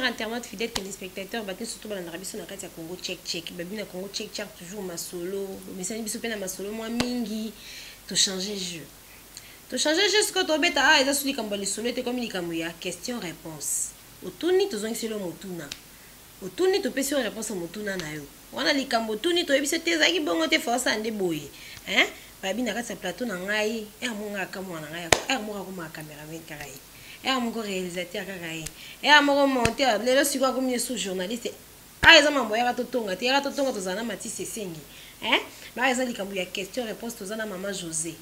Internautes, fidèles téléspectateurs, bato surtout balandaka biso na kati ya Congo Check Check. Babi na Congo Check Check toujours masolo. Bomesani biso mpe na masolo mwa mingi. Tochange jeu. Tochange jeu sikoyo tobeta ah eza su likambo ya lisolo ete komi likambo ya question réponse. Otuni, tozongiseli yo motuna. Otuni, topesi yo réponse ya motuna na yo. Wana likambo otuni, toyebi te ezalaki bongo te, forsa nde boye. Hein? Babi na kati ya plateau na ngai, ere moko ngai akamwa na ngai, ere moko akomaka cameraman kaka ye. Ere moko réalisateur kaka ye. Ere moko monteur, lelo sikoyo akomi ye sous journaliste. Ah eza mambo yaka totonga te, yaka totonga tozala na Matisse Esengi. Hein? Ba eza likambo ya question réponse, toza na mama José.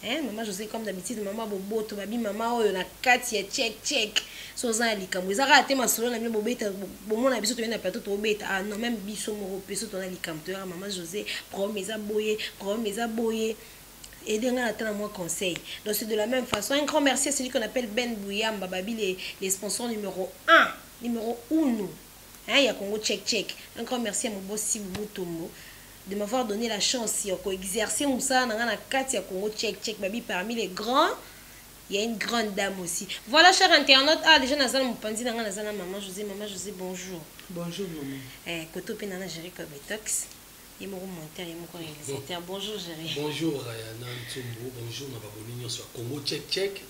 Hein, mama José, comme d'habitude, mama boboto, babi mama oyo na kati ya Check Check. So oza na likambo, eza kaka te masolo na bino bobeta, bomona biso toye na plateau tobeta. Ah non, même biso moko pe so tona likambo toyaka mama José, problème eza boye, problème eza boye. Aider nga na moi conseil. Donc c'est de la même façon. Un grand merci à celui qu'on appelle Ben Bouyamba, babi les sponsors numéro 1, numéro 1. Hein, ya Congo Check Check. Un grand merci à mon boss Sibu Mutombo de m'avoir donné la chance ya ko-exercer mosala na nga na kati ya Congo Check Check. Babi parmi les grands, il y a une grande dame aussi. Voilà, cher internaute. Ah, déjà, nazala mopanzi na nga nazala maman José. Maman José, bonjour. Bonjour, maman. Eh, koto pe nana Jerry Kobetox. Ye moko monteur, ye moko réalisateur. Bonjour, Jerry. Bonjour, Rayana Ntsumbu. Bonjour, na baboni nyonso ya Congo Check Check.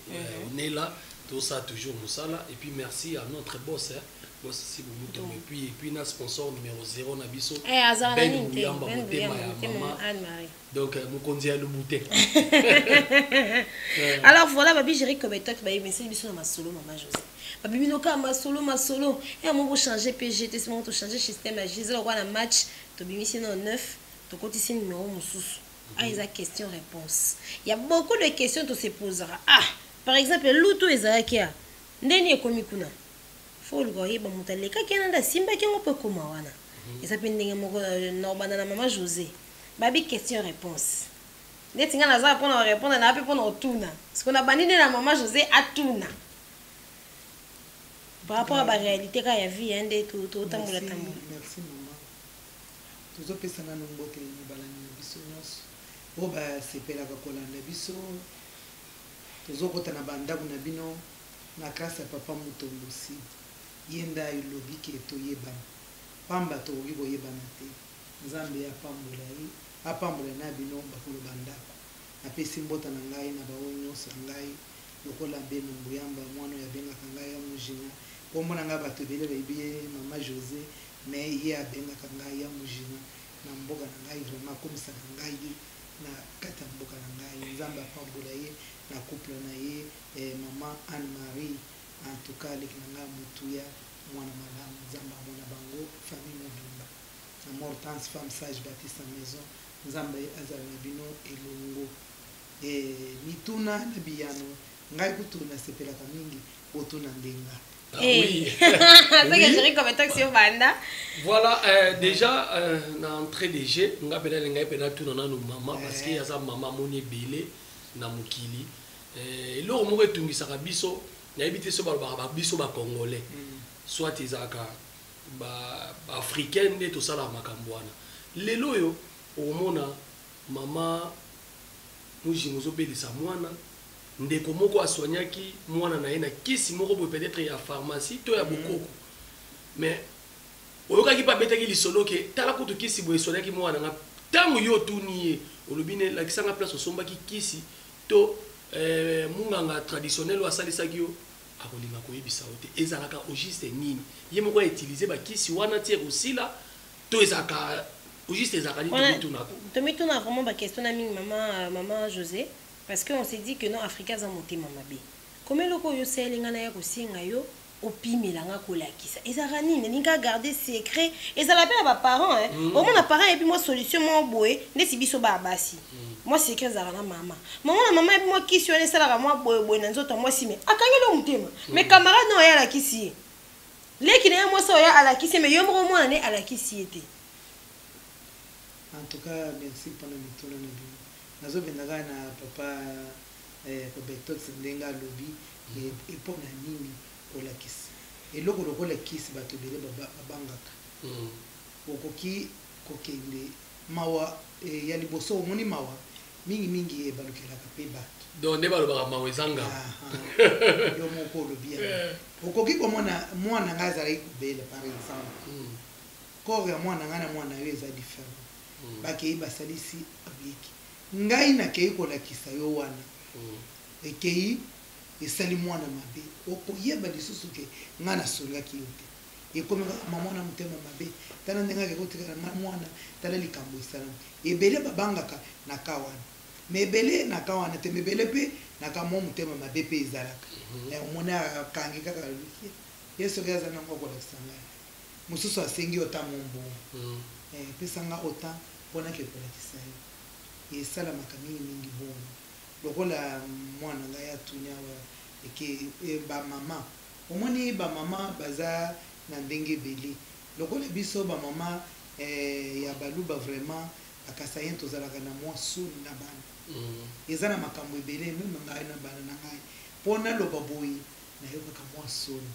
On est là, tout ça toujours mosala. Et puis merci à notre boss, hein, boss Sibu Mutombo. Et puis na sponsor numéro 0 na biso. Eh, azala Ben nini te? Bouyamba, Ben motema Bouyamba, ya motema mama. Anne-Marie. Donc mokonzi ya Lubute. Alors voilà, babi Jerry Kobetox, babi meseli biso na masolo mama José. Babi bino kaka masolo masolo. Eh moko changer PG te, simo to changer système ya Gisèle kwa na match, tobimisi na 9, tokotisi numéro mosusu. Ah eza question réponse. Il y a beaucoup de questions to se posera. Ah, par exemple, lutu ezalaki ya ndeni ekomi kuna. Faut oluka oyeba moto alekaki wana nde asimbaki yango mpo ekóma wana. Eza mpe ndenge moko na obanda na mama José. Babi question réponse. Neti nga naza mpona korépondre na mpe mpona kotuna. Siko na bandi nde na mama José atuna. Par rapport à ba réalité kaka ya vie nde totambola tambola. Merci, mama. Tozopesa nano mbote na balandi na biso nyonso oyo basepelaka kolanda biso. Tozokota na bandako na bino na grâce ya papa Mutombo si ye nde elobi ke toyebana, pamba tokoki koyebana te. Nzambe apambola ye, apambola na bino bakolo bandako. Napesi mbota na ngai na baoyo nyonso ya ngai lokola Beno Mbuyamba, mwana oyo abengaka ngai ya Mujina. Kombo na ngai bato ebele bayebi ye mama José, mais ye abengaka ngai ya Mujina na mboka na ngai. Vraiment akomisaka ngai na kati ya mboka na ngai. Nzambe apambola ye na couple na ye, mama Anne-Marie. En tout cas aleki na ngai motuya, mwana malamu. Nzambe amona bango famille mobimba na Mortance, femme sage bâti sa maison. Nzambe azala na bino elongo. Mituna na biyano, ngai kutu nasepelaka mingi botuna ndenga. Ah, oui. Soki Jerry Kobetox yo banda. Voilà, déjà na entrée de jeu, nga pena ngai pena tuna nanu mama parce que aza mama moni ebele na mokili. Eloko moko etungisaka biso, nayebi te so balobaka ba biso ba Congolais. Soit ezalaka ba Africain nde tosalaka makambo wana. Lelo oyo okomona mama Mujinga ozobelisa mwana, ndeko moko aswanyaki mwana na ye na kisi moko boye, peut-être ya pharmacie to ya bokoko, mais oyokaki mpe abetaki lisolo ke tala kutu kisi boye eswanyaki mwana nga. Ntango yo otuni ye, olobi ne lakisanga place osombaki kisi to munganga traditionnel oyo asalisaki yo, akolinga koyebisa yo te. Ezalaka au juste nini? Ye moko autilize bakisi wana ti ekosila to ezalaka au juste ezalaka nini? Tomitunaka. Tomituna vraiment baquestion na mingi, mama José, parce que on s'est dit que non, Afrika aza motema mabe. Koma eloko oyo osaleli ngai naya kosenga yo opimelanga kolakisa ezalaka nini? Elingi garder secret. Ezala mpe na baparent. Omona parent yebi mwa solution moko boye, ndeti biso baya basi, mwa secret ezalaka na mama. Mama na mama yebi mwa kisi wana esalaka mwa boyeboye na nzoto ya mwasi, mais akangeli yo motema. Mais camarade na oyo alakisi ye, leki na ye mwasi oyo alakisi ye, mais yo moko mwana ne alakisi ye te. En tout cas merci mpona mituna na bino. Nazobenda kaka na papa Kobetox ndenge alobi mpona nini kolakisa eloko lokola kisi. Bato ebele babangaka. Okoki kokende mawa ya liboso, omoni mawa. Mingimingi ebalukelaka mpe bato. Donc nde balobaka mawa eza ngabo. Aha. Yo moko olobi yango. Okoki komona mwana ngai azalaki kobela, par exemple. Corps ya mwana ngai na mwana yo eza différent. Bakei, basalisi, abiki. Ngai nakei kolakisa yo wana. Ekei esali mwana mabe, okoyeba lisusu ke ngai nasungaki yo te. Ekomi kaka mama na motema mabe, tala ndenge ake kotikala na mwana, tala likambo esalami. Ebele babangaka na ka wana, mais ebele na ka wana te, mais ebele mpe na ka mwa motema mabe mpe ezalaka. Omoni akangi kaka, alobi ye soki aza nango akolakisa ngai. Mosusu asengi yo ata mwa mbongo, pesa nga autant mpona ke kolakisa yo. Esalamaka mingimingi bongo. Lokola mwana ngai atuni awa eke bamama, omoni bamama baza na ndenge ebele. Lokola biso bamama ya Baluba, vraiment Bakasaïens, tozalaka na mwa soni na bana. Eza na makambo ebele, même ngai na bana na ngai, mpo naloba boye nayokaka mwa soni.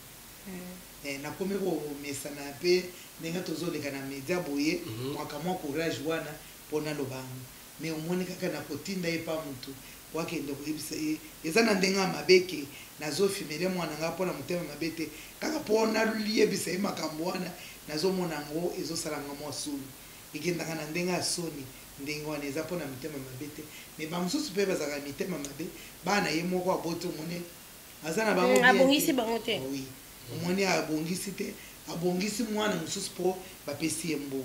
Nakomi komesana mpe ndenge tozoleka na media boye, mwaka mwa courage wana mpo naloba yango. Mais omoni kaka na kotinda ye pa motu po akende koyebisa ye, eza na ndenge ya mabe ke nazofimele mwana nga mpo na motema mabe te, kaka mpo nayebisa ye makambo wana nazomona yango ezosala nga mwa soni. Ekendaka na ndenge ya soni ndenge wana, eza mpo na mitema mabe te. Mais bamosusu mpe bazalaka mitema mabe, bana ye moko aboti, omoni aza na bango bien. Abongisi bango te. Oui, omoni abongisi te, abongisi mwana mosusu mpo bapesi ye mbongo.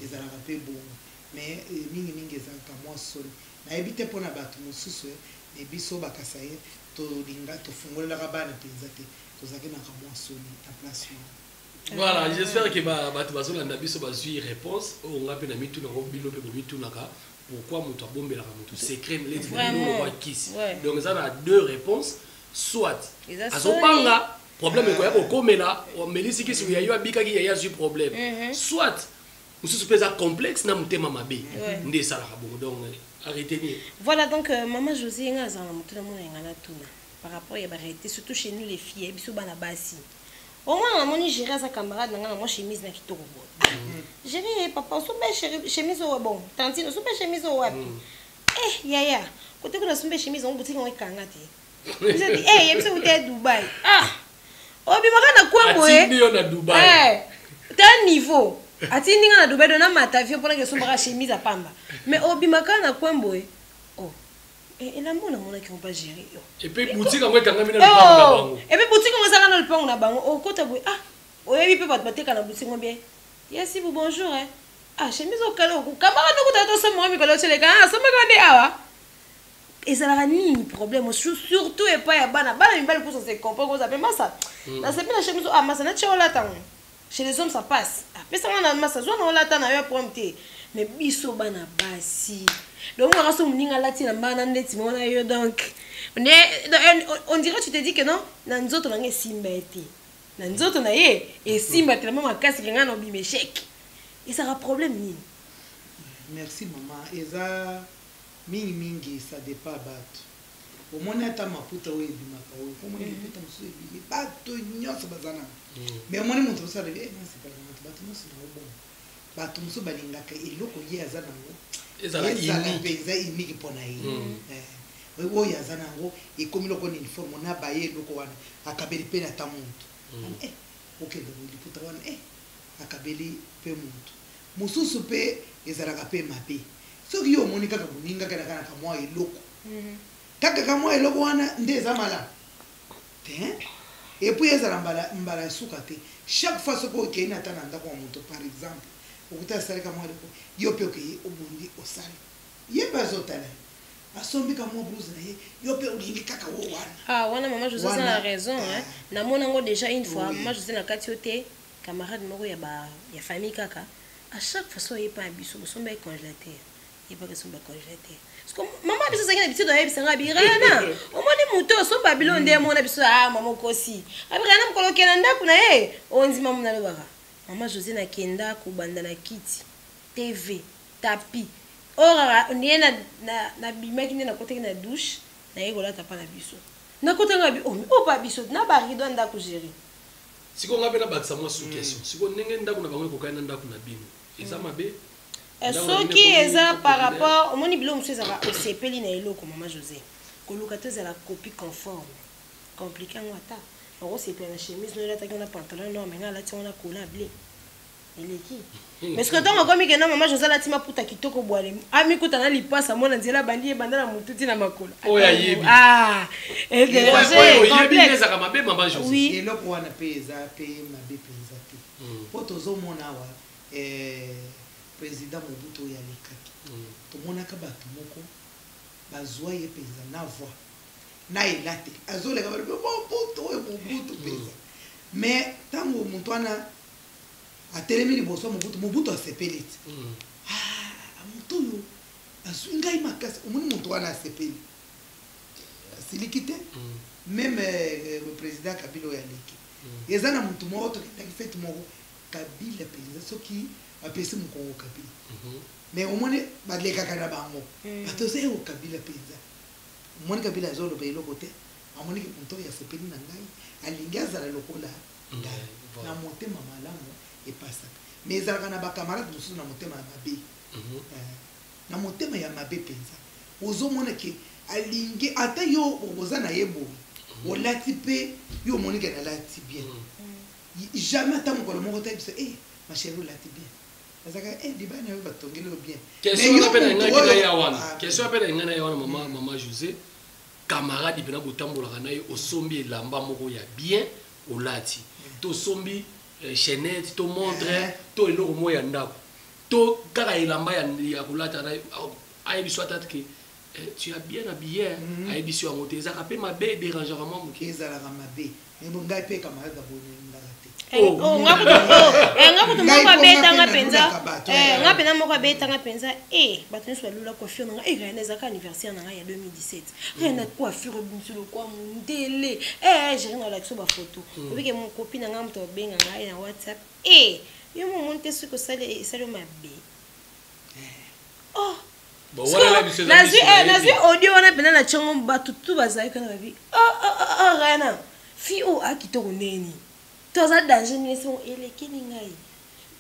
Ezalaka mpe bongo, mais mingimingi ezalaka mwa soni. Nayebi te mpona bato mosusu, mais biso Bakasaïens tolinga tofungolelaka bana mpenza te, tozalaki naka mwa soni na place wana. Voilà, j'espère que bato bazolanda biso bazwi réponse oyo nga mpe na mitunaka, bino mpe bomitunaka pourquoi moto abombelaka moto secret leti na bino lokwa kisi. Donc eza na deux réponses: soit azobanga problème ekoya kokomela, omelisi kisi ya yo abikaki, ya ye azwi problème, soit mosusu mpe eza complexe na motema mabe nde esalaka bongo. Donc à retenir. Voilà, donc mama José, nga azala na motu namona yenga na tuna par rapport ya baréalité, surtout chez nous les filles, biso bana basi. Omwana namoni Géri aza camarade na nga na mwa chemise na kitoko boye. Géri, papa, osomba chemise oyo? Bon, tantine, osomba chemise oyo wapi? Eh yaya, kote kuna asomba chemise yango, boutique yango ekanga te. Eh, ye biso kuta ya Dubai. Ah, obimaka na coin boye. Atindi yo na Dubai. Ta niveau atindi nga na Dubai, do namata avion mpona kesombaka chemise ya pamba. Mais obimaka na coin boye, oh, elamba namonaki ngo pa Géri yo. Et puis boutique yango ekangami na lupango na bango. Et puis boutique yango ezalaka na lupango na bango. Okota boye, ah, oyebi mpe bato bateka na boutique ngo bien. Yasibu, bonjour. Eh, ah, chemise okala okukambaka nokutaka tosomaka mikolo otyeleka, ah, asomaka nde awa. Ezalaka nini problème, surtout epai ya bana, bana mibali? Kusa se comprend koza mpe masa nasepi na chemise, ah, masa natia olata ngo. Chez les hommes ça passe, apesanga na masa, zwa na olata na yo ya problème te. Mais biso bana basi, donc mwana so moninga alati na mbana ndeti mona yo, donc on dirait tu te dis que non, na nzoto na nga esimba ye te, na nzoto na ye esimba tellement makasi ke ngai na obima échec. Ezalaka problème nini? Merci mama. Eza mingimingi, ça dépend bato. Omoni ata maputa oyo ebimaka oyo, komoni liputa mosusu ebimi, bato nyonso baza nango. Mais omoni moto mosusu alobi: nasepelaka bato, bato nyonso nango bongo. Bato mosusu balingaka eloko ye aza nango ezala mpenza unique mpo na ye. Oyo aza nango ekomi loko na uniforme na baye, eloko wana akabeli mpe na ta motu. Okende boye, liputa wana akabeli mpe motu mosusu mpe ezalaka mpe mabe. Soki yo omoni kaka moninga kaka na kamwa eloko, kaka kamwa eloko wana nde eza malamu te. Et puis ezala mbala mbala ya suka te. Chaque fois soki okei na ata na ndako ya moto, par exemple, okuta asalika mwa eloko, yo mpe okei, obundi, osali, ye mpe azotala ye, asombi ka mwa blouse na ye, yo mpe olingi kaka wo wana. Ah, wana mama José aza na raison, hein. Namoni yango déjà une fois. Mama José, na kati yo te, camarade moko ya ba ya famille, kaka à chaque fois so oyepa ya biso bosomba ye congélateur, yebaka esomba congélateur. Parce que mama biso azalaki na biso, oyebisanga birana, omoni moto osomba bilo nde emona biso. Ah mama, okosi. Abirana, mokolo okenda ndako na ye, ondima mona alobaka mama José, nakenda kobanda na kiti, TV, tapis oyo kaka ndiye nabimaki nde nakotaki na douche, naye kolata mpa na biso, nakotanga bi oyo pa biso na barideau ya ndako Géri. Sikoyo nga mpe nabakisa mwa sous question. Sikoyo ndenge ndako na bango ekokani na ndako na bino, eza mabe? Soki eza par rapport, omoni biloko mosusu ezalaka, osepeli na eloko, mama José, koluka te ezala copie conforme, compliqué yango. Ata okosepela na chemise no, elataki na pantalon noir, mais nga alati yango na collant bleu, eleki. Mais soki ntango akomi kenda, mama José alati maputa kitoko bwale, amikuta na lipasa, mona nzela abandi, ebanda na motu ti na makolo. Oyo ayebi. Ah, oyo oyebi nde ezalaka mabe, mama José. Oui. Eloko wana mpe eza mpe mabe mpenza te, mpo tozomona awa président Mobutu oyo alekaki, tomonaka bato moko bazwa ye mpenza na voix na elateli, azoleka, balobi: "Mobutu oyo, Mobutu mpenza." Mais ntango moto wana atelemi liboso ya Mobutu, Mobutu asepeli ti: "Ah, moto oyo azwi ngai makasi." Omoni, moto wana asepeli, asiliki te. Même président Kabila oyo aleki, eza na motu moko, tokendaki fête moko, Kabila mpenza, soki bapesi mokongo Kabila, mais omoni balekaka na bango bato oza eo Kabila mpenza. Omoni Kabila azoloba eloko te, amoniki moto oyo asepeli na ngai, alingi azala lokola ngai. Na motema malamu epasaka, mais ezalaka na bacamarade mosusu na motema ya mabe. Na motema ya mabe mpenza, ozomona ke alingi ata yo oza na ye boye, olati mpe yo omoni ke nalati bien, jamais ata mokolo moko te biso: "Eh, ma chérie, olati bien." Azalaka: "Eh, libaya na yo batongeli yo bien." Question wana mpe na ngai na ya wana, question mpe na ngai na ya wana, mama José, camarade mpena botambolaka na ye, osombi elamba moko ya bien, olati, tosombi chaînette to montre to eloko moko ya ndako to kaka elamba ya kolata na, ayebi so ata ke tu as bien habillé, ayebi so yango te, ezalaka mpe mabe, dérangeaka mwa moke. Ezalaka mabe, mais bon, ngai mpe camarade abonelingaka te. Oh, nga kutu, oh, nga kutu Ngai moko mpo nga abetanga mpe mpenza. nalulaka bato, Nga mpena moko abetanga mpenza e bato nyonso balula coiffure na nga. Rena, ezalaka anniversaire na ngai ya 2017. Rena, coiffure ebimisi lokwa mondele. Géri na olakisa bafoto, obike mokopi na ngai, moto abenga ngai na WhatsApp: "E yo momoni te soki osali, esali yo mabe." Oh. Bon, wana na biso eza Nazwi biso na ye nazwi te. audio wana mpena na ntiongo, bato tu bazali kana, babi: "Oh, oh, oh, oh, Rena, fi oyo akitoko ndeni to aza danger nini?" Songo elekeli ngai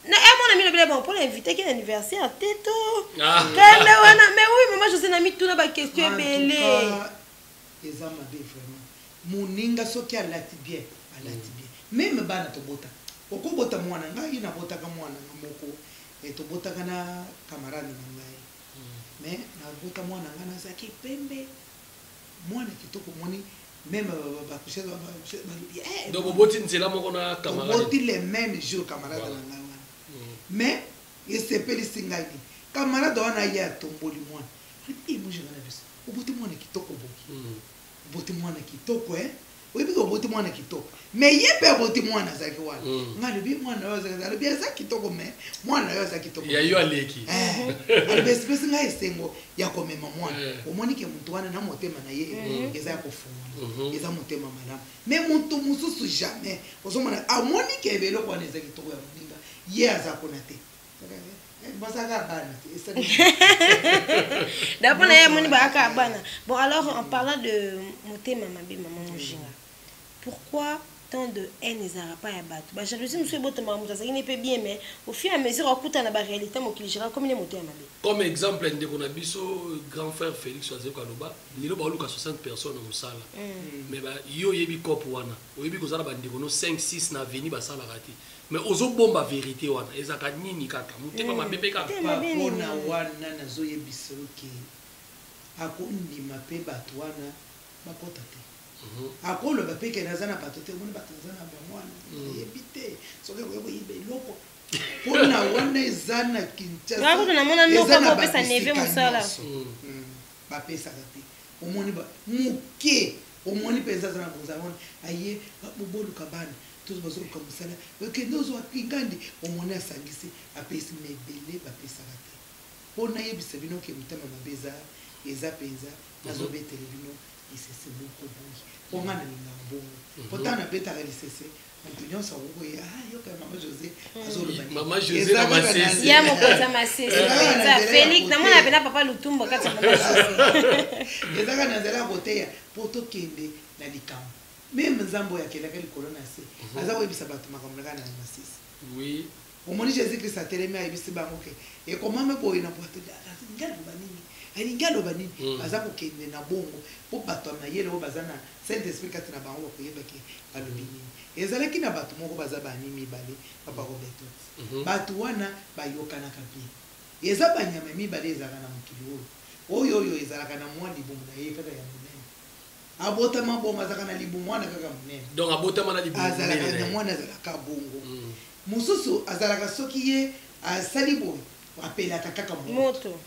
na emona milobele. Bon, mpona invité ki na anniversaire te to kende wana. Mais oui, mama José, na mituna baquestion En tout ebele. cas, eza mabe vraiment. Moninga soki alati bien, alati bien. Même bana tobota, okobota mwana, ngai nabotaka mwana nga moko, tobotaka na camarade na ngai, mais nabota mwana ngai nazalaki pembe, mwana kitoko. Moni même bakushe balobi: "Eh, Donc oboti nzela moko na camarade? Toboti le même jour, camarade na ngai wana. Mais esepelisi ngai nini? Camarade wana ye atomboli mwana, alobi: "E mojanga na biso, oboti mwana kitoko boye, oboti mwana kitoko, e oyebi ke oboti mwana kitoko." Mais ye mpe aboti mwana, azalaki wana. Ngai alobi: "Mwana oyo azalaki," alobi: "Aza kitoko, mais mwana oyo aza kitoko." Ya yo aleki. Alobi: "Esipesi ngai esengo ya komema mwana." Omoni ke motu wana na motema na ye eza ya kofungwana, eza motema malamu. Mais motu mosusu jamais. Ozomona amoni ke eloko wana eza kitoko ya moninga, ye aza kuna te, bazalaka bana te, esali. D'abord na ye amoni bayaka bana. Bon, alors, en parlant de motema mabe, mama Mojinga, pourquoi tant de haine ezalaka pa ya bato? Bajalousie mosusu ebotamaka, moto azalaki ne mpe bien, mais au fur et à mesure akuta na baréalité mokili gérard komi ne motema mabe. Comme exemple, ndeko na biso grand frère Félix azali kaloba lelo baoluka 60 personnes na mosala, mais yo oyebi cope wana, oyebi kozala bandeko no 5 6 na aveni basalaka te, mais ozobomba vérité wana. Ezalaka nini? Kaka motema mabe mpe kaka. Motema mabe nini? Mpona wana nazoyebisa yo ke akondima mpe bato wana bakɔta te. Akoloba mpe ke naza na bato te. Omoni bato naza na bango wana, nayebi te soki akoya koyiba eloko. Mpona wana eza na Kinshasa, Nga kutu namona eza noka na kopesa babisika neve mosala. nyonso. Bapesaka te. Omoni moke, omoni mpenza aza na bozala wana, aye boluka bana tozo bazoluka mosala, okende ozwa kingandi, omoni asangisi, apesi. Ma ebele bapesaka te. Mpo nayebisa bino ke motema mabe eza mpenza. Nazobetela bino lisese moko boye, mpo nga nalingaka bongo, mpo ntango nabetaka lisese, moto nyonso akokoya: "Ah, yoka mama José azoloba nini." Mama José Eza na kaka masese. Ya mokonzi ya masese. Eza kaka na Mpenza nzela ya Félix koteya. namona mpena papa Lutumba kati ya mama José. Eza kaka na nzela ya koteya, mpo tokende na likambo. Même Nzambe oyo akelaka likolo na se aza koyebisa bato makambo na kaka na masese. Omoni Jésus Christ atelemi, ayebisi bango ke ekomami boye na boite, alingi aloba nini? Alingi aloba nini? Baza kokende na bongo mpo bato ya mayele oyo baza na Saint Esprit kati na bango bakoyeba ke alobi nini. Ezalaki na bato moko baza bani mibale, papa Robertot. Bato wana bayokanaka bien. Eza banyama mibale ezalaka na mokili oyo. Oyo oyo ezalaka na mwa libumu na ye kaka ya monene. Abotama bongo, azalaka na libumu wana kaka monene. Donc abotama na libumu azalaka monene na na ye. Mwana azalaka bongo. Mosusu azalaka soki ye asali boye, apelaka kaka moto. Moto.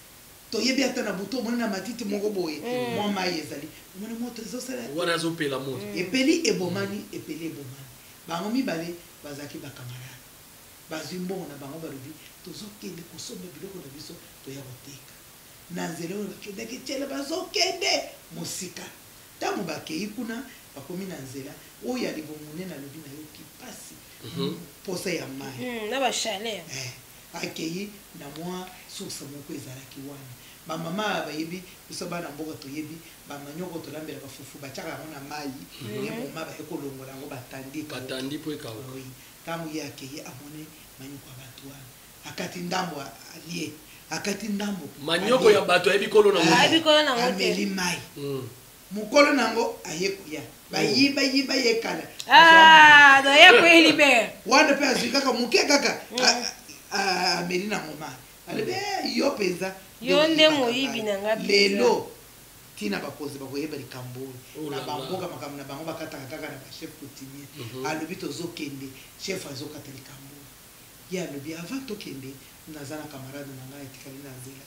Toyebi ata na butu, omoni na matiti moko boye, mwa mai ezali, omoni moto ezosala. Wana azopela moto. Epeli ebomani, epeli ebomani. Bango mibale bazalaki bacamarade. Bazwi mbongo na bango, balobi tozokende kosomba biloko na biso, toya koteka. Na nzela oyo bakendaki tiela, bazokende mosika. Ntango bakei kuna, bakomi na nzela oyo ya libumu monene, alobi nayoki pasi, posa ya mai. Na bachaleur. Akei na mwa source moko ezalaki wana. Bamama bayebi biso, bana mboka toyebi bamanioko tolambelaka fufu, batiaka yango na mai eboma, baye kolongola yango, batandi. Batandi mpo ekauka. Oui. Ntango ye akei, amoni manioko ya bato wana, akati ndambo alie, akati ndambo manioko alie. Ya bato ayebi kolo nango. Ayebi kolo nango te. Ameli mai. Mokolo nango aye koya, bayibayiba ye kala. Ah, donc ye koye libere. Wana mpe azwi kaka moke kaka, ameli nango mai, alobi: "Eh, yo mpenza Yo nde oyibaka moyibi ngai. Na nga mpenza." Lelo ntina bakonzi bakoyeba likambo oyo Oh na là là. bamboka, makambo na bango bakataka kaka na bachef coutumier. Alobi tozokende, chef azokata likambo oyo. Ye alobi avant tokende, naza na camarade na ngai etikali na nzela.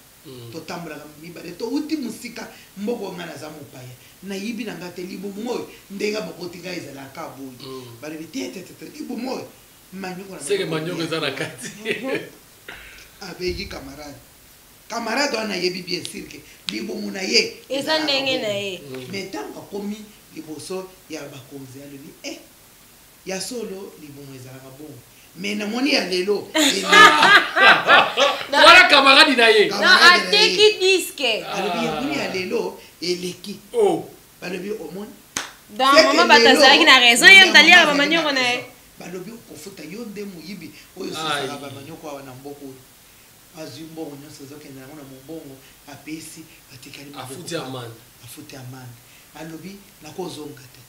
Totambolaka mibale, touti mosika, mboka oyo ngai naza mopaya, nayibi na ngai te. Libumu oyo ndenge baboti ngai ezalaka boye. Balobi te te te te, libumu oyo manioko na seke manioko manioko eza na kati. Abengi camarade. Camarade wana ayebi bien sûr ke libumu na ye eza ezalaka ndenge na bongo. ye. Mais ntango akomi liboso ya bakonzi, alobi e ya solo libumu ezalaka bongo, mais namoni ya lelo Wana camarade na ye. Donc Camarade na ye. ateki disque. Alobi yamoni ya lelo eleki. Oh. Balobi omoni. Donc Seke mama bato lelo, azalaki na raison, ye moto aliaka mama bamanioko na ye. azalaki na raison. Balobi okofuta, yo nde moyibi oyo ososaka Ai. bamanioko awa na mboka oyo. Azwi mbongo nyonso, azokende yango na mombongo, apesi, atikali maboko Afuti pamba. amande. Afuti amande. Alobi nakozonga te,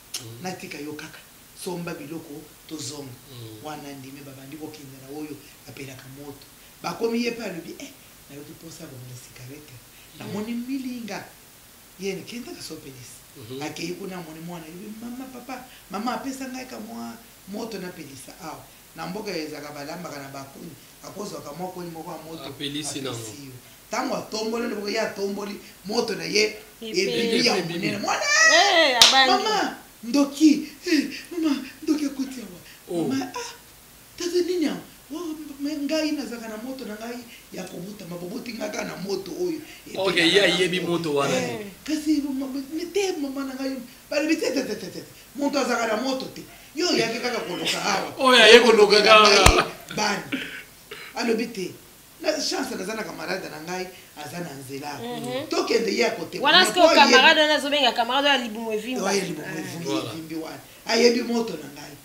natika yo kaka, somba biloko tozonga. Wana ndimi babandi kokende na oyo apelaka moto. Bakomi, ye mpe alobi eh, nayoki mposa ya komela cigarette, namoni milinga ye kendaka sopelisa. Akei kuna, amoni mwana, alobi mama, papa, mama apesa ngai ka mwa moto napelisa. Awa na mboka ezalaka balambaka na bakoni, akozwaka mwa koni moko ya moto. Apelisi nango. Apesi yo. Ntango atomboli loboko, ye atomboli moto na ye, Epeli. ebimi ya Ebimi. monene. Mwana: Eh, abangi. "Mama, ndoki! Eh, mama, ndoki akoti awa." Oh. Mama: "Ah, tata, nini yango?" "Oh, ngai nazalaka na moto na ngai ya kobotama, boboti ngai kaka na moto oyo." Ok, ye ayebi moto wana. Eh, kasi te mama na ngai. Balobi te te te te te, moto azalaka na moto te, yo oyaki kaka koloka awa. Oyo aye koloka kaka. Ngai bani. Alobi te, na chance naza na camarade na ngai aza na nzela, tokende ye akote. Wana sikoyo camarade wana azobenga camarade oyo ya libumu evimba. Oyo libumu evimbi. Voilà. Evimbi wana ayebi moto na ngai.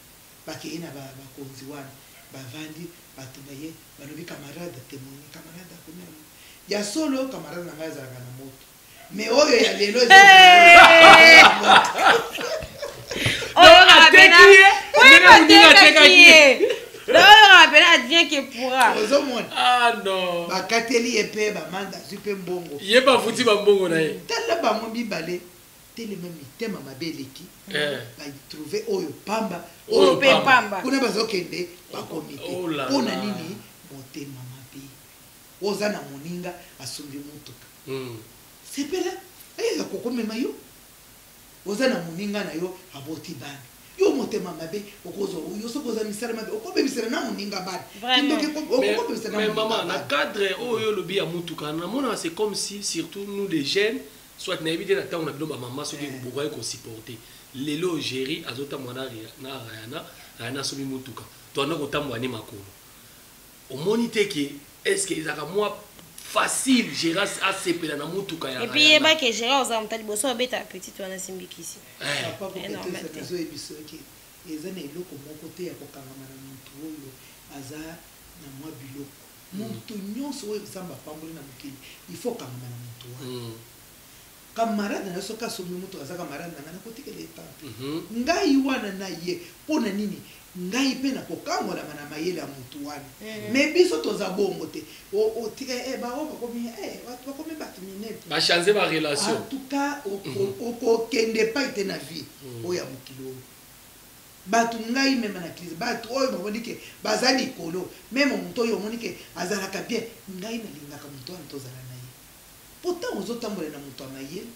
Bakei na bakonzi wana, bavandi bato na ye, balobi camarade témoigne. Camarade akomi, alobi ya solo, camarade na ngai azalaka na moto, mais oyo ya lelo Oyo kaka Ateki pena ye, oyo ndenge moninga atekaki atekaki ye. Donc oyo kaka pena advient que pourra. Ozomona. Ah non. Bakateli ye mpe bamanda, azwi mpe mbongo. Ye bafuti bambongo na ye. Tala bango mibale telema, mitema mabe eleki. Batrouve oyo pamba. Oyo mpe pamba. Kuna bazokende, bakomi te. Oh là Mpo na là. nini? Motema mabe. Oza na moninga asombi motuka, sepela, ayeka kokomema yo. Oza na moninga na yo aboti bana, yo motema mabe, okozwa yo soki oza misala mabe, okobebisela na moninga bana. Vraiment. Kindoki, okobebisela na Mais moninga maman, na bana. cadre oyo olobi ya mutuka, namonaka c'est comme si surtout nous les jeunes, soit nayebi te na ntango na bino bamama soki bokaki kosupporter. Lelo Géri azotambola na Rayana, Rayana asomi mutuka, toanda kotambola ne makolo. Omoni te ke est ce que ezalaka mwa facile Géri asepela na mutuka ya Et puis Rayana? yeba ke Gérard oza moto ya liboso abeta petite wana asimbikisi. Papa Eh, normal te. nazoyebi soki eza na eloko moko te ya kokangama na motu oyo aza Na mwa biloko. Moto nyonso oyo Nzambe apamboli na mokili, il faut okangama na moto wana. Camarade na yo soki asombi motuka, aza camarade na ngai, nakotikela ye tante. Ngai wana na ye mpo na nini? Ngai mpe nakokangolama na mayele ya motu wana. Mais biso toza bongo te. Otika bango bakomi, bato bakomi bato minene. Bachange ba relation. En tout cas, okokende epai te na vie oyo ya mokili oyo. Bato ngai meme na crise, bato oyo bamoni ke baza likolo, meme moto oyo omoni ke azalaka bien, ngai nalingaka moto wana tozala na ye. Po ntango ozotambola na moto ya mayele,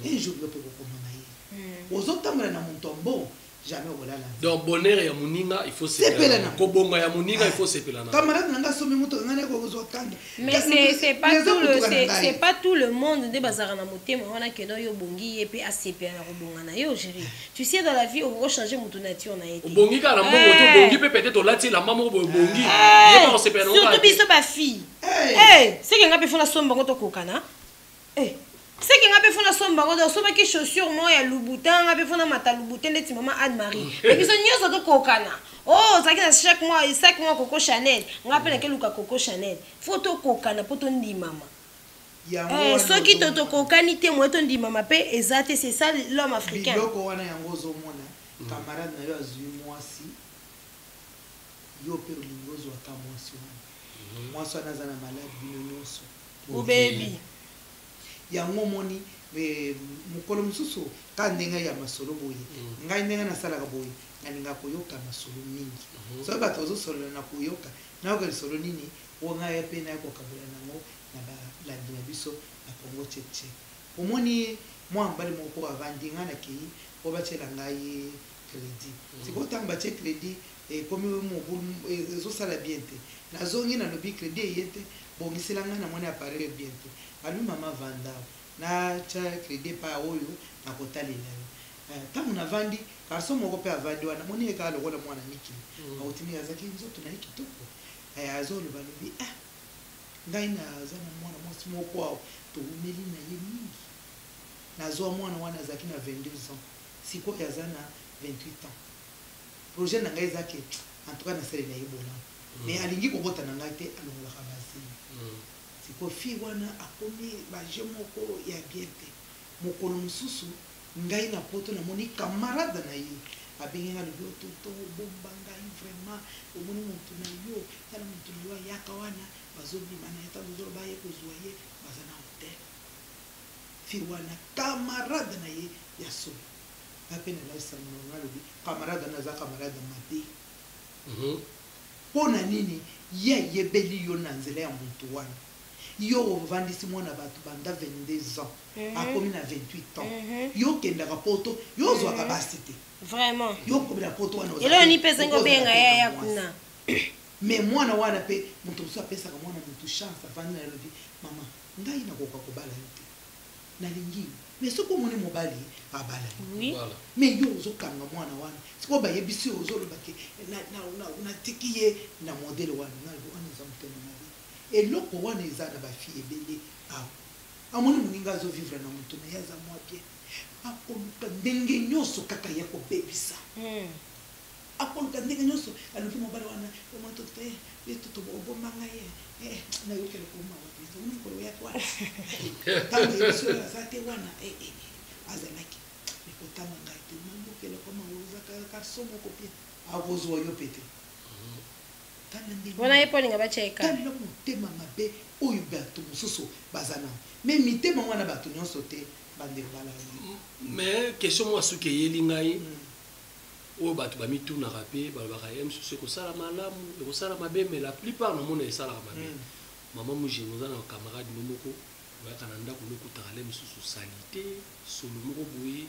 un jour yo mpe okokoma mayele. Ozotambola na moto ya mbongo, jamais okolala nzala. Donc bonheur ya moninga, il faut sepela sepela na. Kobonga ya moninga, il faut sepela na. Camarade na nga asombi motuka, ngai nakoki kanda. Mais c'est pas tout le monde nde bazalaka na motema wana keno yo obongi, ye mpe asepela na kobonga na yo. Géri, tu sais, dans la vie okoki changer moto nature na ye te. Obongi kaka na mbongo te, obongi mpe peut-être olati elamba moko boye, obongi, ye mpe akosepela nango surtout kaka te. Biso bafille, seke nga mpe fo nasomba bango, tokokana. Seke nga mpe fo nasomba bango, donc osombaki chaussure moko ya Louboutin, nga mpe fo namata Louboutin ndeti mama Anne Marie. Me biso nyonso tokokana. Oh, ozalaki na chaque mois sac moko Coco Chanel, nga mpe nakeluka Coco Chanel. Fo tokokana mpo tondimama. Yango wana soki ozomona. Tokokani te, moye tondimama mpe eza te. C'est ça l'homme africain. Biloko wana yango ozomona, camarade na yo azwi mwasi, yo mpe olingi ozwaka mwasi wana. Mwasi wana aza na malade, bino nyonso obebi. Yango omoni, mokolo mosusu ka ndenge ya masolo boye, ngai ndenge nasalaka boye, nalingaka koyoka masolo mingi. Soki bato bazosolola na koyoka, nayoka lisolo nini oyo ngai mpe naya kokabola nango na balandi na biso na Congo Check Check. Omoni, mwa mobali moko avandi, ngai nakei po batiela ngai crédit. Sikoyo ntango batie crédit, ekomi mobulu, ezosala bien te. Nazongi, nalobi crédit eye te, bongisela ngai, namoni appareil bien te. Alobi: "Mama, vanda, natya crédit epai oyo nakotalela yo." Ntango navandi, garçon moko mpe avandi wana, moni ye kaka lokola mwana mikili, auti mingi, azalaki nzoto na ye kitoko. Azoloba, alobi: "Ah, ngai naza na mwana mwasi moko awa, towumeli na ye mingi. Nazwa mwana wana azalaki na 22 ans, sikoyo aza na 28 ans. Projet na ngai eza ke en tout cas nasalela ye bolamu, mais alingi kobota na ngai te, alongolaka bazemi." Sikoyo fille wana akomi baje moko ya bien te. Mokolo mosusu ngai na poto, namoni camarade na ye abengi ngai, alobi: "O tonton, obomba ngai vraiment. Omoni motu na yo, tala motu na yo ayaka wana, bazobima na ye. Ntango ozoloba aye kozwa ye, baza na hotel." Fille wana, camarade na ye ya solo, nga mpe nalakisa monoko nga, alobi camarade wana aza camarade ya mabe. Mpo na nini? Ye ayebeli yo na nzela ya motu wana. Yo ovandisi mwana bato banda 22 ans, akomi na 28 ans. Yo okendaka poto, yo ozwaka basi te. Vraiment. Yo okomela poto wana. Eloko ni mpe ezengi obenga ye ya kuna. Mais mwana wana mpe, moto mosusu apesaka mwana motu chance, avandi na ye, alobi: "Mama, ngai nakoka kobala yo te, nalingi yo, mais soki omoni mobali, abala yo." Mais yo ozokanga mwana wana. Sikoyo bayebisi yo, ozoloba ke natiki ye na modèle wana. Wana eza motema mabe. Eloko wana eza na bafille ebele awa. Amoni moninga azovivre na moto na ye, aza mwa bien, akoluka ndenge nyonso kaka ya kobebisa. Akoluka ndenge nyonso. Alobi mobali wana: "Obomba ngai, nayokela komawa mpenza. Omoni mokolo oyaki wana, ntango yebisi oyo aza te wana, azalaki me kotanga ngai te. Nayokela komawa, oza garçon moko bien." Akozwa yo pe te. Wana ye mpo alinga batya eka. Tala motema mabe oyo bato mosusu baza nango. Me mitema wana, bato nyonso te, bandeko balandi. Mais question moko asuki eyeli ngai, oyo bato bamitunaka mpe balobaka ye mosusu, ekosala malamu, ekosala mabe, mais la plupart namona esalaka mabe. Mama Mujinga, oza na camarade no moko, oyaka na ndako, nokutaka le mosusu saleté, solo moko boye,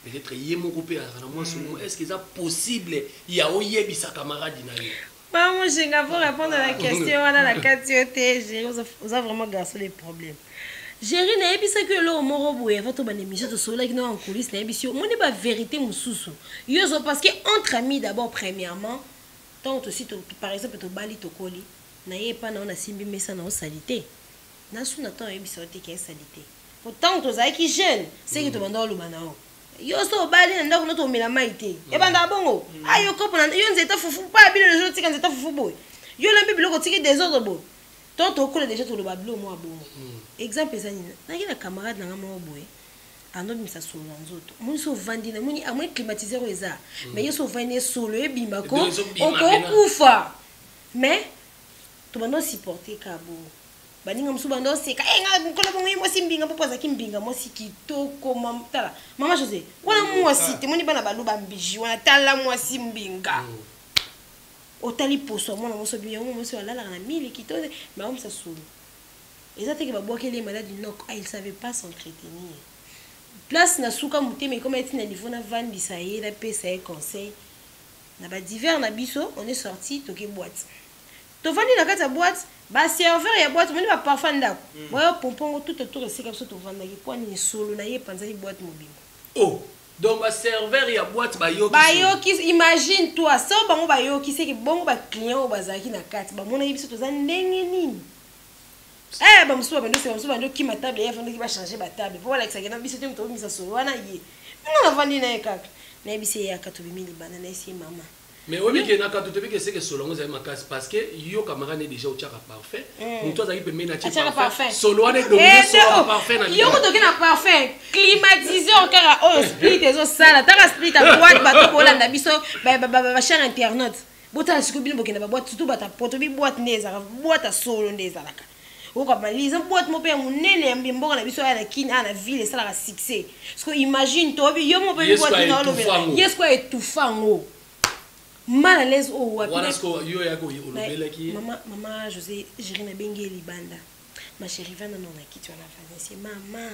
peut-être ye moko mpe azalaka na mwa solo moko. Est ce que eza possible ya oyebisa camarade na yo? Mama Mujinga, pour répondre à la question wana na kati yo te, Géri, oza vraiment garçon de problème. Géri, nayebisaki yo eloko moko boye avant tobanda émission, tosololaki na en coulisse. Nayebisi yo, omoni bavérité mosusu yo ozo, parce que entre amis d'abord, premièrement, ntango tosi, par exemple, tobali, tokoli na ye epa na yo, nasimbi mesa na osali te, nasuna ntango oyebisa yo te ke esali te. Po ntango tozalaki jeune, seki tobanda oloba na yo, yo so obali na ndako no, tomela mai te, ebandaka bongo. Ayo kopo na yo nzeta fufu pa bino, ezotika nzeta fufu boye. Yo olambi biloko otiki desordre boye. Tant tokola déjà toloba biloko mwa bongo. Exemple eza nini? Naki na camarade na nga moko boye. Andobimisa solo na nzoto. Omoni so ovandi na moni amoni climatiseur oyo eza. Mais yo so ovandi na solo ebima ko Donc, ezobima pena. Okokufa. Mais tobanda osupporte ka bongo. Baninga mosusu banda oseka. Eh nga mokolo bongo ye mwasi mbinga mpo azalaki mbinga mwasi kitoko mam, tala. Mama José, wana mwasi te moni bana baluba mbiji wana tala mwasi mbinga. Otali poso ya mwana mwasi obi yango mwasi alalaka na miliki to mais aomisa solo. Eza te ke babwakeli ye maladi nok, ah, il savait pas s'entretenir. Place na suka motema ekoma eti na niveau navandisa ye napesa ye conseil. Na ba divers na biso, on est sorti toke boîte. Tovandi na kati ya boîte, ba serveur ya boîte moni ba parfum ndako. Boyo pompongo tout autour esika biso tovandaki po nini solo na ye epanzaki boîte mobimba. Oh, donc ba serveur ya boîte bayoki. Bayoki, imagine toi, so bango bayoki c'est que bongo ba client oyo bazalaki na kati, bamonaki biso toza ndenge nini. Eh, ba mosusu babandi oseka, mosusu babandi okima table, ye afandaki ba changer ba table po balakisaki na biso te moto obimisa solo wana ye. Nga navandi na ye kaka. Nayebisi ye yaka tobimi libanda, nayebisi ye mama. Mais oyebi ke na kato toyebi ke seke solo yango ezali makasi parce que yo camarade ne déjà otiaka parfum, moto azalaki pembeni atie Atiaka parfum, parfum. solo wana edomine Eh, solo ya oh, parfum na yo kutu oke na parfum climatiseur kaka oyo split ezosala taka split ya boîte bato bolanda biso ba cher internaute botala sikoyo bino bokenda ba boîte surtout bato ya poto bi boîte nde ezalaka boîte ya solo nde ezalaka oyoka balise boîte moko mpe ya monene ya mboka na biso aya na Kine aya na ville esalaka succès siko imagine toyebi yo moko mpe Yesu boîte a na étouffé olobela yango. ye sikoyo étouffe yango mal à l'aise oyo wapi wana sikoyo yo yaki olobelaki ye. Mama, mama José Jéri nabengi ye libanda. Ma chérie vanda na kiti wana vanda. C'est mama.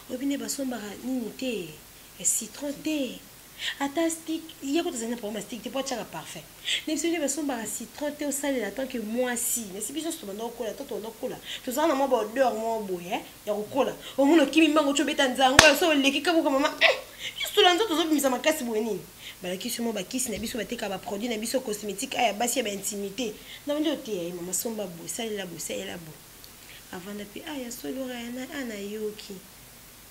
Oyebi nde basombaka nini te, citron te. Ata stick, ye kutu azali na problème ya stick te po atiaka parfum. Na biso nde basombaka citron te osalela tant que mwasi. Nasi biso nyonso tobanda kokola, to tobanda kokola. Tozala na mwa ba odeur moko boye, eh, ya kokola. Omona okimi mbango ti obeta nzango, so oleki kabuka mama. Biso na nzoto ozobimisa makasi boye nini? Balakisi mwa bakisi na biso batekaka ba produit na biso cosmétique aya basi ya ba intimité. Na bandi oteya ye mama somba boye, salela boye, salela boye. Avanda pe ah ya solo Rayana ah nayoki.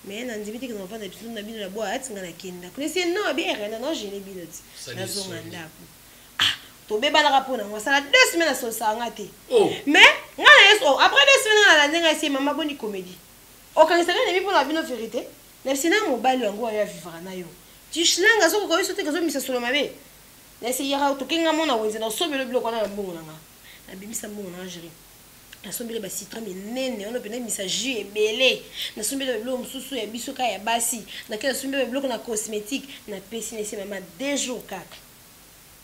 Mais na ndimi te ke na ovanda biso na bino na boîte nga nakenda. Kuna esi non abi eh Rayana na gêner bino ti. Sali Nazonga soni. ndako. Ah tobebanaka mpo nango asala 2 semaines asolisaka nga te. Oh. Mais nga na yesu oh, après 2 semaines nga nalandi nga esi mama boni comédie. Okanisaka nemi mpo na bino vérité. Na bisi na mobali yango oyo avivaka na yo. Tishlanga azokoka biso te kazobimisa solo mabe. Na esi yaka tokenga mona wenze na osobelo biloko wana na mbongo na nga. Nabimisa mbongo na nga géri. Nasombeli ba citron minene wana pena misa jus ebele. Nasombeli ba biloko mosusu ya biso kaka ya basi. Nake nasombeli ba biloko na cosmétique. Napesi na esi mama 2 jours kaka.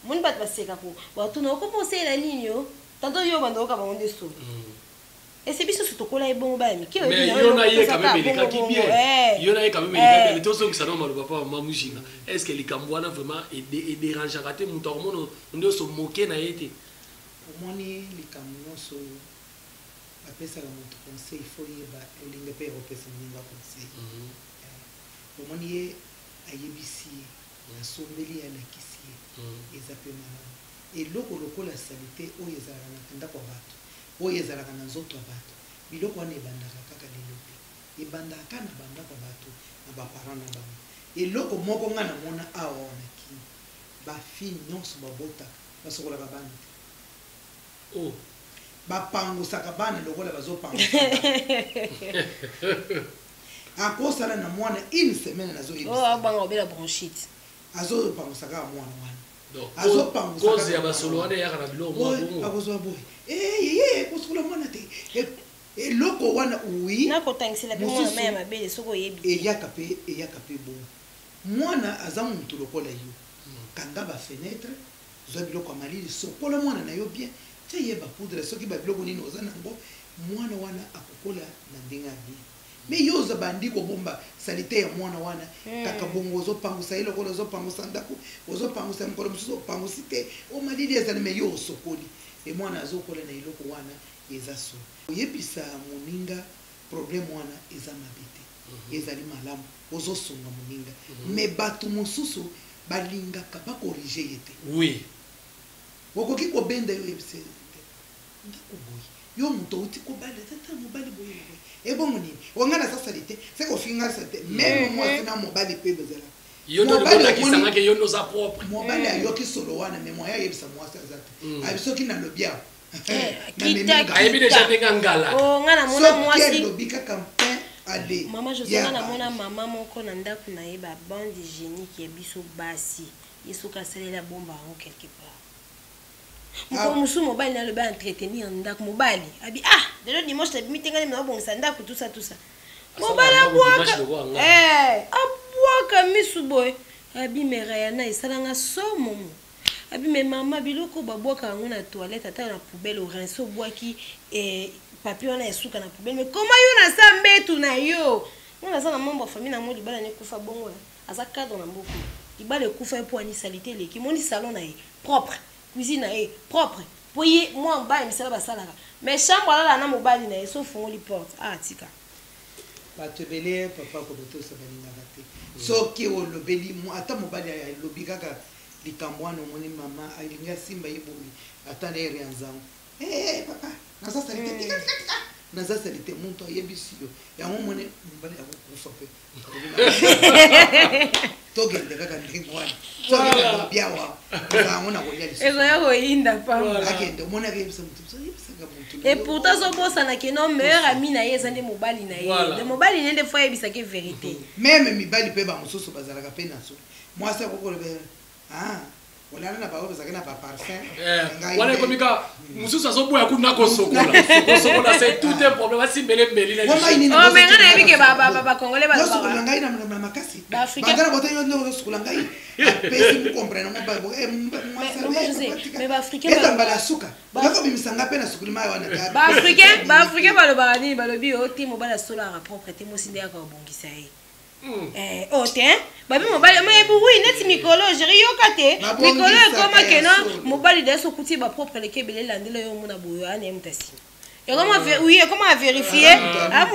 Moni bato baseka ko. Batuna okopo osalela nini yo? Tantôt yo banda oyoka bango nde solo. Ese biso so tokola ye bongo baya mike oyebi Mais na yo yo na ye toza quand même kaka elekaki bongo bien. bongo, eh. Yo na ye quand même elekaki Eh. bien. Tozongisa na maloba pa mama Mujinga. Est-ce que likambo wana vraiment edérangeaka te moto akomona nde oso moke na ye te? Omoni likambo nyonso oyo bapesaka moto conseil, faut yeba olinga mpe ya kopesa moninga conseil. Omoni ye ayebisi ye, asombeli ye, alakisi ye, eza mpe malamu. Eloko lokola salite oyo ezalaka na ndako ya bato, oyo ezalaka na nzoto ya bato, biloko wana ebandaka kaka lelo te, ebandaka kaka na bandako ya bato, na baparent na bango. Eloko moko nga namona awa wana Kini, bafille nyonso babotaka basokolaka bana te. Oh. Bapangusaka bana lokola bazopangusa. Akosala na mwana une semaine nazoyebisa. Oh, abanga obela bronchite. Azopangusa kaka mwana wana. Donc, Azopangusa cause kaka ya mwana basolo wana. wana eyaka na biloko mwa Oyo, bongo. akozwa boye. Eh, ye, kosokola mwana te. Eloko wana oui. Nakotangisela pe mwana Mosusu mai ya mabele soki oyebi. Eyaka pe bongo. Mwana aza mutu lokola yo. Kanga ba fenêtre, zwa biloko ya malili, sokola mwana na yo bien, tia ye ba poudre soki ba biloko nini oza nango, mwana wana akokola na ndenge ya bien. Mais yo oza bandi kobomba salite ya mwana wana, kaka bongo ozopangusa ye lokola ozopangusa ndako, ozopangusa mokolo mosusu opangusi te, o malili ezali mais yo osokoli. E mwana azokola na eloko wana eza solo. Oyebisa moninga problème wana eza mabe te. Ezali malamu ozosunga moninga. Mais bato mosusu balingaka bakorige ye te. Oui. Okoki kobenda yo oyebisa ye te. Ndako boye. Yo moto outi kobala, tata mobali boye na boye. Ebongo nini? Onga naza salite, se kofinga salite. Même mwasi na mobali pe bazala. Yo nde Mobali olingi ke yo nde oza propre. Mobali ayoki solo wana, mais moya ayebisa mwasi aza te. Abi soki nalobi awa, namemi Kita, ngai. Ayebi déjà ndenge angala. Oh, nga namona Soki mwasi. alobi kaka mpe ale Mama José, ye nga namona abandi. mama moko na ndako na ye, babande hygiénique ya biso basi, ye soki asalela bomba yango quelque part. Mokolo mosusu mobali nalobi entretenir ndako, mobali abi: "Ah, lelo dimanche nabimi te, ngai nabongisa ndako, tusa tusa." Mobali Asala ndako abwaka dimanche lokola ngai. Eh, abwaka misu boye, abi: "Mera yana esalanga somomo." Abi: "Me mama, biloko babwaka yango na toilette, ata na poubelle orince, obwaki papier wana esuka na poubelle, mais koma yo na sa mbetu na yo?" Nga naza na membre ya famille na mo, libala nekufa bongo, aza cadre na mboka, libala ekufa ye mpo ani salite eleki. Moni salon na ye propre, cuisine na ye propre, mpo ye mwa mobali misala basalaka, mais chambre alala na mobali na ye, so ofungoli porte, ah, tika. Bato ebele, papa, kobetosa balingaka te. Soki olobeli ata mobali alobi kaka likambo wana, omoni mama alingi asimba ye boye, ata na ere ya nzango: "Eh, papa, naza sali te, tika, tika, tika, naza sali te." Moto ayebisi yo yango, omoni mobali akokufa mpe. Tokende kaka ndenge wana, soki nalobi awa, yango nakolia lisusu. Ezaya koyinda pamba. Akende, omoni akeyebisa motu mosusu, ayebisaka motu na Et yo. pourtant azobosana ke non, meilleur ami na ye eza nde mobali na ye. Voilà. De mobali ne nde fo ayebisaki vérité. Même mibali mpe bamosusu bazalaka mpe na so mwasi akokoloba: "Ah, olala na bango, bazalaki na baparfum." Eh, wana ekomi ka mosusu azoboya kuna kosokola. Kosokola, c'est tout un problème, asimbele mbeli na liso. Oh, mais nga nayebi ke bacongolais Osukola balobaka ngai na makasi. Ba-Africain- Banda na bota yo nde ozosukola ngai, apesi mukomprene. Mama José, mais ba-Africain Eza mbala ya suka okakobimisa ngai mpe na sukuli mai wana. Baafricain balobaka nini? Balobi o te, mobali asolaka propre te, mwasi nde yaka kobongisa ye. Oh te, hein? Babi mobali mayebi, oui, neti mikolo géri yoka te, mikolo Babongisaka ekoma ya kena solo. Mobali da so kuti bapropre leke ebele, elandela yo, omona boye ana ye moto asima ekoma oui, ekoma avérifie.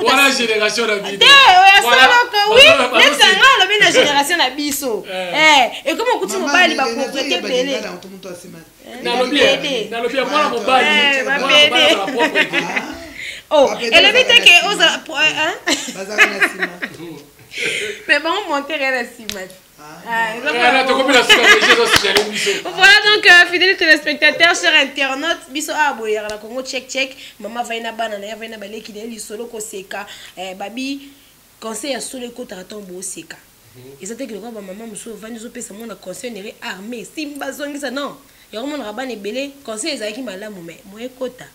Wana génération na bino. Te, oyo asalaka, oui, neti nanga alobi na génération na biso. Ekoma okuti mobali bapropreté ebele. Nalobi Bébé. nalobi ya mwana mobali. Eh, Mwana babébé. mobali azala propre te. Oh, Babébé elobi te bazalaka ke na ozala hein? Bazalaka na nsima. Mais bango montere na nsima. Ah, eza Eh, tokomi na suka, régie ezosignaler biso. Voilà donc, fidèles téléspectateurs, chers internautes, biso awa boyaka na Congo Check Check. Mama vai na bana na ye, vai na baleki na ye, lisolo koseka. Babi conseil ya solo ekotaka ntango booseka. Eza te lokola bamama mosusu ovandi, ozopesa mwana conseil nere armé, simba azongisa. Non, yango monaka bana ebele, conseil ezalaki malamu, mais mo ekota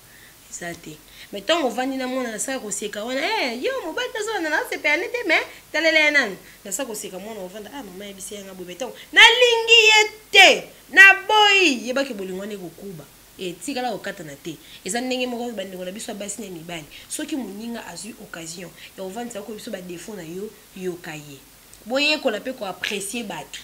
eza te. Mais ntango ovandi na mwana, nasala koseka wana: "Eh, yo mobali tozolanda, nasepela ne te, mais talela ye nanu." Nasala koseka, mwana ovanda: "Ah, mama yebisi yanga boye." Ntango nalingi ye te, naboyi, yebaki bolingo wana ekokuba, etikala kokatana te. Eza ndenge moko, bandeko na biso ya basi na mibali, soki moninga azwi occasion ya kovandisa ko biso badéfauts na yo, yoka ye, boyekola mpe koapprécier bato.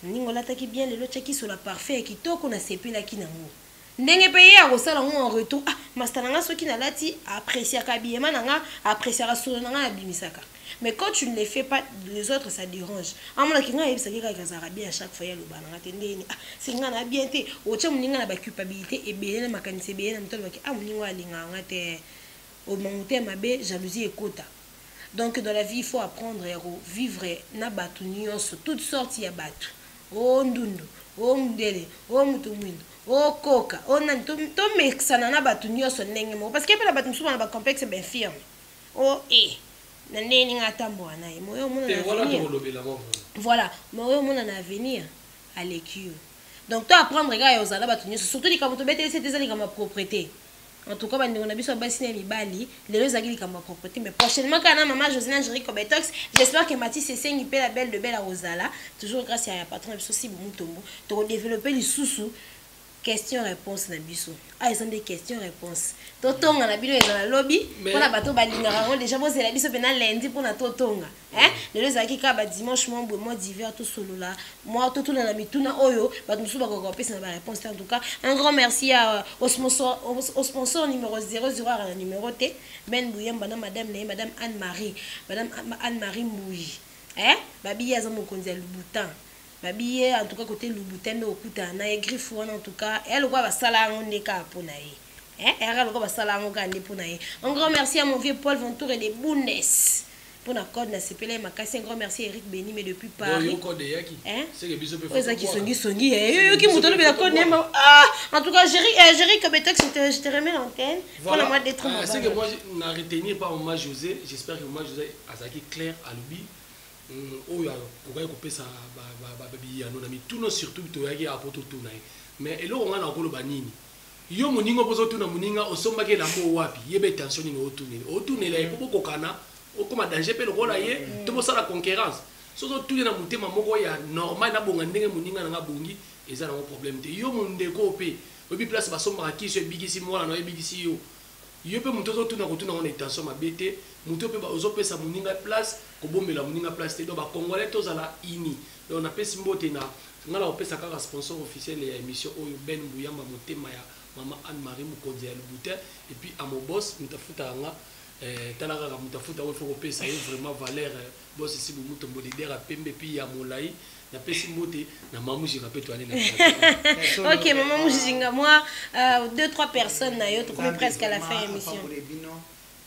Ndenge olataki bien lelo, tiaki sola parfait ya kitoko, nasepelaki nango. Ndenge mpe ye akosala ngo en retour: "Ah, master na nga, soki nalati, appréciaka biyema na nga, appréciaka solo na nga nabimisaka." Mais quand tu ne le fais pas, les autres, ça dérange. Amonaki ngai ayebisaki kaka azalaka bien à chaque fois, ye aloba na nga te ndeni: "Ah, c'est nga na bien te." Otia moninga na baculpabilité ebele, na makanisi ebele na moto, alobaki: "Ah, moninga oyo alingaka nga te." Omango te ya mabe, jalousie ekota. Donc dans la vie, il faut apprendre ya kovivre na bato nyonso, toutes sortes ya bato, o ndundu, o mundele, o mutu mwindo, o koka, o nani, tomekisana na bato nyonso ndenge moko, parce que mpe na bato mosusu bana bacomplexe, bainfirme o e na ndenge ninga atambola na ye moyo omona Te na wana avenir. Tokolobela ngo. Voilà, moyo omona na avenir aleki yo. Donc to apprendre kaka ya ozala bato nyonso, surtout likambo tobeteli se te, eza likambo ya propreté. En tout cas, bandeko na biso ya basi na ya mibali, lelo ezalaki likambo ya propreté, mais prochainement kaka na mama Josina Angélique Cobetox. J'espère que Mathis esengi mpe la belle de belle akozala toujours, grâce ya patron na biso Sibu Mutombo. Tokodéveloppe lisusu question réponse na biso. Ah, eza nde question réponse totonga na bino, ezala lobi. Mpona bato balingaka yango déjà, bozela biso mpena lundi mpona totonga. Lelo ezalaki kaka badimanche mwa boye, mwa divers, tosolola mwa, totuna na mituna oyo bato mosusu bakoka kopesa na baréponse te. En tout cas, un grand merci à, au sponsor numéro 00 aka na numéro te, Ben Buyemba na madame na ye, madame Anne Marie, madame Anne Marie Mbuyi, eh? Babi ye aza mokonzi ya Louboutin. Babi ye, en tout cas côté Louboutin nde okutana na ye, griffe wana. En tout cas, eya lokola basala yango nde kaka mpo na ye. Eyaka lokola basala yango kaka nde mpo na ye. Un grand merci à mon vieux Paul Ventour et de Bundes. Mpona code nasepela ye makasi. Un grand merci Eric Benime depuis Paris. Yo code eyaki. Hein? Seke biso mpe oyo eza kisongisongi, yoyoki moto olobela code nayema. Ah, en tout cas Jerry Kobetox, je te remets l'antenne mpona mwa deux trois. C'est que moi na retenir par mama José, j'espère que mama José azalaki clair, alobi oyo akokaki kopesa biyano na mituna, surtout toyaki apo totuna ye. Mais eloko ngai na koloba nini, yo moninga mpo ozotuna moninga osombaki elamba wapi, yeba intention nini otunela, otunela ye mpo bokokana, okóma danger mpe lokola ye to bosala concurrence. Soki ozotuna na motema moko ya normal, nabonga ndenge moninga nanga bongi, eza nango problème te. Yo mondeko mpe oyebi place basombaka kisi ebikisi mwana na yo, ebikisi yo. Yo mpe moto ozotuna, kotuna ngo na intention mabe te. Moto mpe ozopesa moninga place, kobombela moninga place te. Donc bacongolais tozala uni. Donc napesi mbote na ngai na kopesa kaka sponsor officiel ya émission oyo, Ben Mbuyamba, motema ya mama Anne Marie, mokonzi ya Louboutin. Et puis amobos, moto afutaka nga, tala kaka moto afuta oyo, faut kopesa ye vraiment valeur. Boss Esibu Mutombo, leader ya pembe puis ya molai. Napesi mbote na mama Mujinga mpe toyani na Ok, mama Mujinga, moi deux trois personnes na yo, tokomi presque à la fin ya émission. Apambole bino,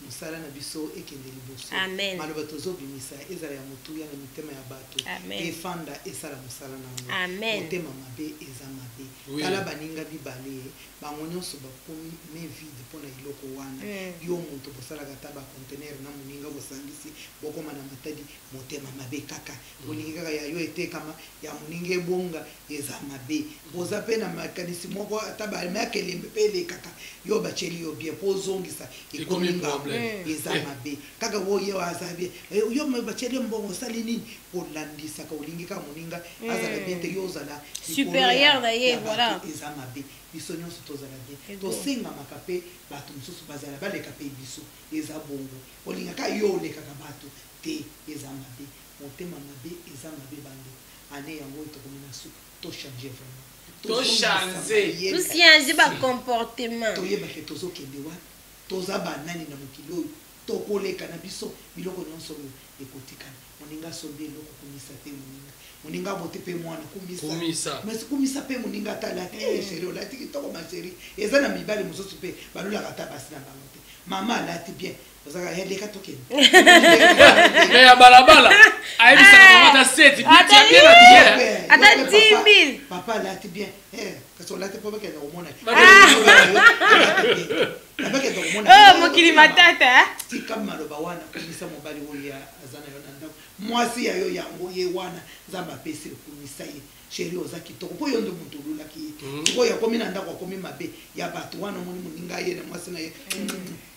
mosala na biso ekende liboso. Amen. Maloba tozobimisa ezala ya motuya na mitema ya bato. Amen. Efanda, esala mosala nango. Amen. Motema mabe eza mabe. Tala baninga mibale, bango nyonso bakomi main vide mpona eloko wana. Yo moto bosalaka ata baconteneur na moninga, bosangisi, bokóma na Matadi. Motema mabe kaka, bolingi kaka ya yo etekama, ya moninga ebonga, eza mabe. Boza mpe na makanisi moko, ata bamakelembe mpe elekaka, yo batieli yo bien mpo ozongisa, ekomi Ekomi ngambo. Problème. Eza mabe kaka oyo aza bien. Yo batieli yo mbongo, osali nini? Kolandisaka, olingi kaka moninga azala bien te, yo ozala likolo Supérieur na ye, ya bato. Voilà. Eza mabe. Biso nyonso tozala bien. Ego. Tosengamaka mpe bato mosusu bazala, baleka mpe biso. Eza bongo, olingaka yo olekaka bato te, eza mabe. Motema mabe eza mabe. Bandeko, ane yango oyo tokomi na suka, tochange vraiment. Tochange. Tochange bacomportement. Toyebake tozokende wapi, toza banani na mokili oyo tokoleka na biso. Biloko nyonso oyo ekotikala. Moninga asombi eloko, kumisa te moninga. Moninga abote mpe mwana, kumisa. Kumisa. Mais kumisa mpe moninga, ata alati, eh chéri, olati kitoko, ma chéri. Eza na mibali mosusu mpe balulaka ata basi na bango te. Mama alati bien, ozaka leka tokende. Me ya balabala ayebisaka mama ata seti Ata bien habillé. Ata Yo mpe 10 000. Papa alati bien. Kasi olati mpo bakende komona. Bakende komona. Oh, mokili matata, eh? Tika maloba wana. Kumisa mobali oyo aza na yo na ndako, mwasi ya yo, yango ye wana Nzambe apesi. Okumisa ye: chéri, oza kitoko, mpo yo nde moto olulaki ye. Sikoyo akomi na ndako, akomi mabe ya bato wana. Omoni moninga ye na mwasi na ye.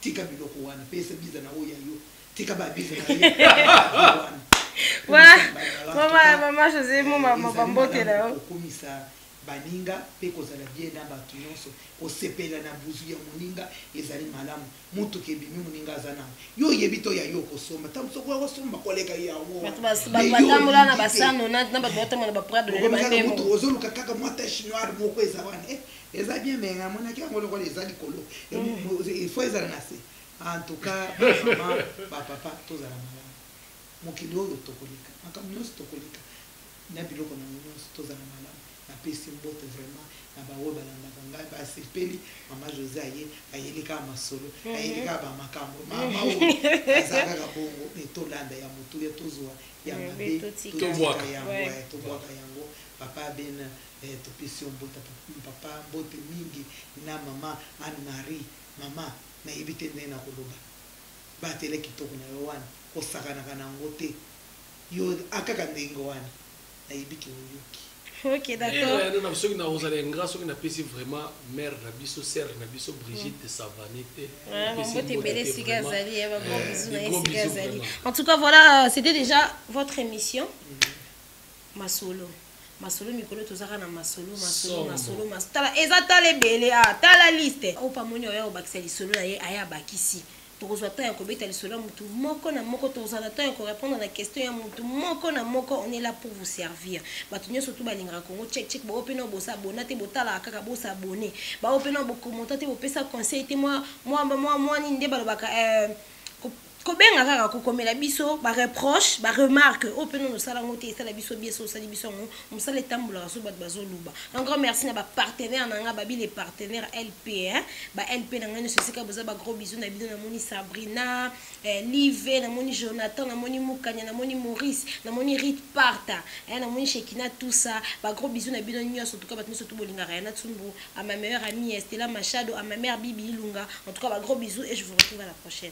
Tika biloko wana, pesa biza na oyo ya yo, tika babiza na ye wana. Voilà. Mama José, mo bambote na yo. Kokumisa baninga mpe kozala bien na bato nyonso, kosepela na buzu ya moninga ezali malamu. Motuka ebimi, moninga aza nango, yo oyebi to ya yo okosomba, ntango soki okosomba koleka yango. Bato Mais bato yo batambola na olingi te. basano na bato batambola na baprado. Okomi kaka motu ozoluka kaka mwa tache noire moko eza wana. Eza bien, mais amonaki yango lokola eza likolo, il faut ezala na se. En tout cas, bamama, bapapa, tozala malamu. Mokili oyo tokoleka, makambo nyonso tokoleka na biloko nango nyonso, tozala malamu. Napesi mbote vraiment na baoyo balandaka ngai, basepeli. Mama José aye, ayeli kaka masolo, ayeli kaka bamakambo. Mama oyo aza kaka bongo, me tolanda ya motuya, tozwa ya mabe, totika. Tobwaka. Yango. Tobwaka yango. Papa Ben, topesi yo mbote papa, mbote mingi na mama Anne Marie. Mama, nayebi te ndenge na koloba, batela kitoko na yo wana, kosakanaka na yango te. Yo akaka ndenge wana, nayebi ke oyoki. Ok, d'accord. Na soki nakozala ingrat soki napesi vraiment mare na biso, sœur na biso Brigitte de Savane te. Mbote ebele esika azali, ba bisous na ye esika azali. Azali. En tout cas, voilà, c'était déjà votre émission Masolo. Masolo mikolo tozaka na masolo, masolo. Somo. Masolo, tala, eza, tala ebele. Ah, tala liste oyo pamoni oya kobakisa lisolo na ye, aya abakisi. Tokozwa temps ya kobeta lisolo ya motu moko na moko, tokozala temps ya korépondre na question ya motu moko na moko. On est là pour vous servir. Bato nyonso tu balingaka Congo Check Check, bao mpe na bosabona te, botalaka kaka, bosabone. Bao mpe na bokomota te, bopesa conseil te, mwa mwa mwa mwa nini nde balobaka. Kobenga kaka, kokomela biso bareproche, baremarque oyo mpe nono osala yango te, esala biso bien. So osali biso yango, mosala etambolaka. So bato bazoloba, un grand merci na bapartenaire na nga, babi les partenaires LP, hein? Ba LP na ngai nyonso esika boza, bagros bisous na bino. Namoni Sabrina, Live, namoni Jonathan, namoni Mukanya, namoni Maurice, namoni Rit Parta, namoni Shekina, tout ça, bagros bisous na bino nyonso. En tout cas, bato nyonso to bolingaka ya na Tsumbu, à ma meilleure amie Stella Machado, à ma mère Bibi Ilunga, en tout cas bagros bisous et je vous retrouve à la prochaine.